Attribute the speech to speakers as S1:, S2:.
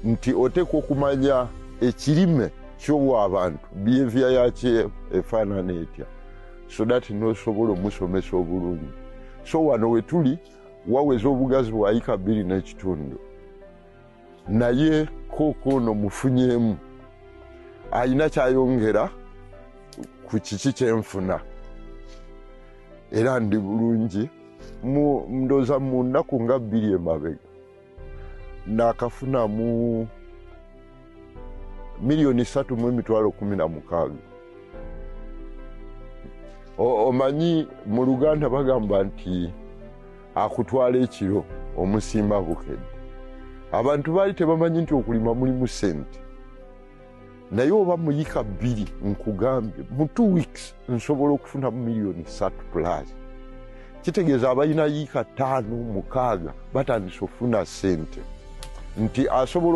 S1: Nti oteekwa okumanya ekirime ky'owa abantu, behavior yakyo efaanana etya, so that nosobola omusomesa obulungi. So wano we tuli waweza obugazi bwa yika 2.5, naye kooko ono mufunyeemu ayina kyayongera ku kiki kyenfuna, era ndi bulungi. Ndowooza mu nnaku nga 2 emabega naakafunamu 3,016,000. Omanyi mu Luganda bagamba nti akutwala ekiro omusimba bukedde. Abantu baali tebamanyi nti okulima mulimu sente, naye oba mu yika 2, nkugambye, mu 2 weeks nsobola okufunamu 3 million plus. Kitegeeza abalina yiika 5, 6 batandise okufuna sente nti asobola